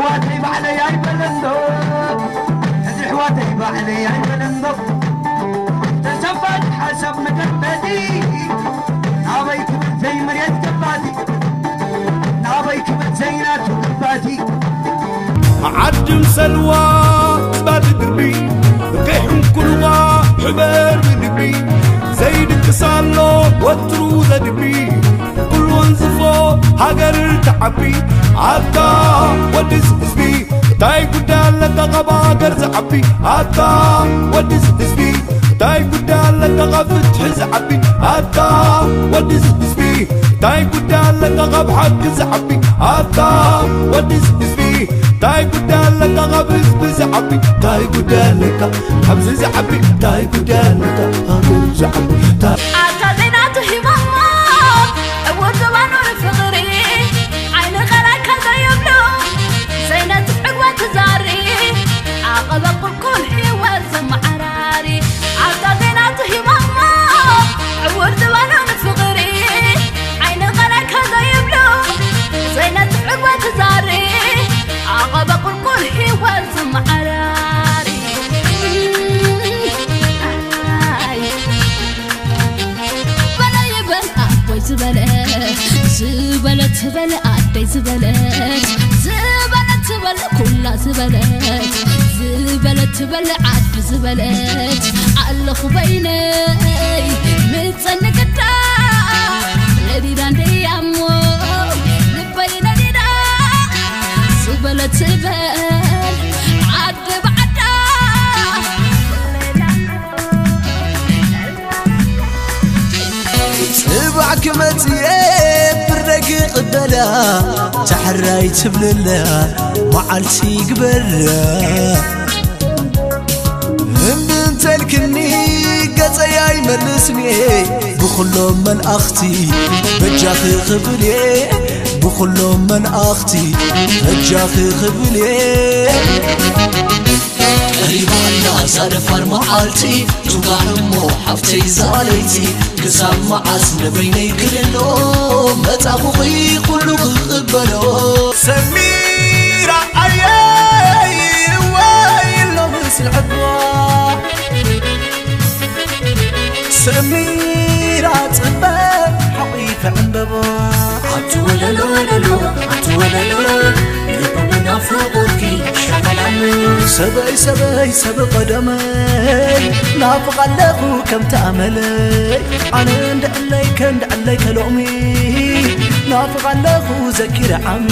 ኣሕዋተይ ባዕለይ ኣይበለንዶ፣ ሕዚ ኣሕዋተይ ባዕለይ ኣይበለንዶ፣ ተሰፋት ሓሳብ መደበቲ፣ ናበይ ክብል ዘይመሬት ገባቲ፣ ናበይ ክብል ዘይናቱ ገባቲ። ዓዲ ምሰልዋ ባቲ ድርቢ፣ ብቀይ ሕንኩልዋ ሕበር ብልቢ፣ ዘይድቅስ ኣሎ ወትሩ ዘድቢ፣ ኩሉ ወንዝፎ ሃገር ትዓቢ። ኣታ ወድስ ህዝቢ፣ እንታይ ጉዳይ ኣለካ ካብ ሃገር ዝዓቢ? ኣታ ወድስ ህዝቢ፣ እንታይ ጉዳይ ኣለካ ካብ ፍትሒ ዝዓቢ? ኣታ ወድስ ህዝቢ፣ እንታይ ጉዳይ ኣለካ ካብ ሓቂ ዝዓቢ? ኣታ ወድስ ህዝቢ፣ እንታይ ጉዳይ ኣለካ ካብ ህዝቢ ዝዓቢ? እንታይ ጉዳይ ኣለካ ካብዚ ዝዓቢ? እንታይ ጉዳይ ኣለካ ካብዚ ዝዓቢ? እንታይ ኣታ ዜናቱ ሂቦሞ፣ ዕውር ዝባኑ ንፍቕሪ፣ ዓይኒ ቀላይካ ዘይብሉ፣ ዘይነጽፍ ዕግበት ትዛሪ፣ ዓቐበ ቁልቁል ህይወት ዘመዓራሪ። ኣታ ዜናቱ ሂቦሞ፣ ዕውር ዝባኑ ንፍቕሪ፣ ዓይኒ ቀላይካ ዘይብሉ፣ ዘይነጽፍ ዕግበት ትዛሪ፣ ዓቐበ ቁልቁል ህይወት ዘመዓራሪ። በለ ይበል ኣቦይ ዝበለ፣ ዝበለ ትበል ኣደይ ዝበለ፣ ዝበለ ትበል ኩላ ዝበለ፣ ዝበለ ትበል ዓዲ ዝበለ፣ ኣለኹ በይነይ ምጸንግዳ ነዲዳ እንደያሞ ልበይ ነዲዳ፣ ዝበለ ትበል ዓዲ ብዓዳ። ጽባሕ ክመጽእ እየ ፍርደይ ክቕበላ፣ ዳሕራይ ትብለላ መዓልቲ ግበራ። እምቢ እንተልክኒ ገጸይ ኣይመልስኒ፣ ብኹሎም መልኣኽቲ በጃኺ ክብል እየ፣ ብኹሎም መልኣኽቲ በጃኺ ክብል እየ። ቀሪባ ኣላ እዛ ደፋር መዓልቲ፣ ቱጋዕ እሞ ሓፍተይ ዛለይቲ፣ ክሳብ መዓስ ንበይነይ ክልሎ፣ መጻኹኺ ኩሉ ክቕበሎ። ሰሚራ ኣየይ ወይ ሎሚ ስልዕባ፣ ሰሚራ ጽበ ሓቒፈ ዕምበባ። ኣቲ ወለሎ ወለሎ፣ ኣቲ ወለሎ፣ ልቢ ብናፍቖትኪ ሸቐላሉ። ሰበይ ሰበይ ሰብ ቀደመይ፣ ናፍቕ ኣለኹ ከምቲ ኣመለይ። ኣነ እንድዕለይ ከእንድዕለይ ከሎሚ፣ ናፍቕ ኣለኹ ዘኪረ ዓሚ።